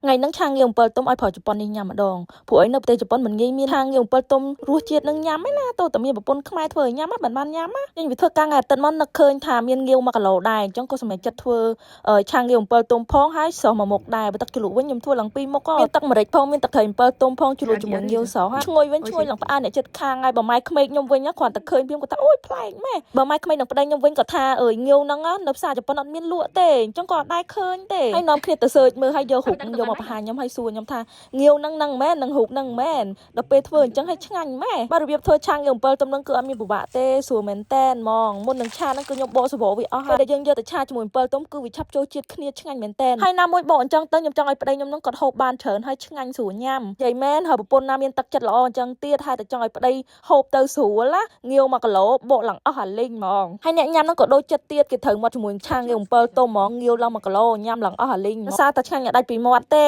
ថ្ងៃហ្នឹងឆាងាវអំពិលទុំឲ្យប្រុសជប៉ុននេះញ៉ាំម្ដងព្រោះអីនៅប្រទេសជប៉ុនមិនងាយមានឆាងាវអំពិលទុំរសជាតិនឹងញ៉ាំឯណាទោះតែមានប្រពន្ធខ្មែរធ្វើឲ្យញ៉ាំមិនបានញ៉ាំណាចេញពីធ្វើការថ្ងៃអាទិត្យមកនឹកឃើញថាមានងាវ1គីឡូដែរអញ្ចឹងក៏សម្រេចចិត្តធ្វើឆាងាវអំពិលទុំផងហើយស្រស់មួយមុខដែរបើទឹកជ្រលក់វិញខ្ញុំធ្វើឡើងពីរមុខមានទឹកម្រេចផងមានទឹកត្រីអំពិលទុំផងជ្រលក់ជាមួយងាវស្រស់ឈ្ងុយវិញឈ្ងុយឡើងផ្អែមអ្នកចិត្តខាងហើយបើម៉ែក្មេកខ្ញុំវិញគ្រាន់តែឃើញព្រាមគាត់ថាអូយប្លែកម៉េះបើម៉ែក្មេកនឹងប្តីខ្ញុំវិញគាត់ថាអើយងាវហ្នឹងនៅផ្សារជប៉ុនអត់មានលក់ទេអញ្ចឹងក៏អត់ដែរឃើញទេហើយនាំគ្នាទៅ search មើលហើយយករូបយកមកបង្ហាញខ្ញុំហើយសួរខ្ញុំថាងាវហ្នឹងហ្នឹងមែននឹងរូបហ្នឹងមែនដល់ពេលធ្វើអញ្ចឹងឲ្យឆ្ងាញ់ម៉េះបើរបៀបធ្វើឆាងាវអំពិលទុំហ្នឹងគឺអត់មានពិបាកទេស្រួលមែនតែនហ្មងមុននឹងឆាហ្នឹងគឺខ្ញុំបកសបកវាអស់ហើយដែលយើងយកទៅឆាជាមួយអំពិលទុំគឺវាឆាប់ចូលជាតិគ្នាឆ្ងាញ់មែនតែនហើយណាមួយបកអញ្ចឹងទៅខ្ញុំចង់ឲ្យប្តីខ្ញុំហ្នឹងគាត់ហូបបានច្រើនហើយឆ្ងាញ់ស្រួលញ៉ាំនិយាយមែនហើយប្រពន្ធណាមានទឹកចិត្តល្អអញ្ចឹងទៀតហើយតែចង់ឲ្យប្តីហូបទៅស្រួលណាងាវ1គីឡូបកឡើងអស់អាលីងហ្មងហើយអ្នកញ៉ាំហ្នឹងក៏ដូចចិត្តទៀតគេត្រូវមកជាមួយឆាងាវអំពិលទុំហ្មងងាវឡើង1គីឡូញ៉ាំឡើងអស់អាលីងសារតែឆ្ងាញ់ដាច់ពីមាត់ទេ។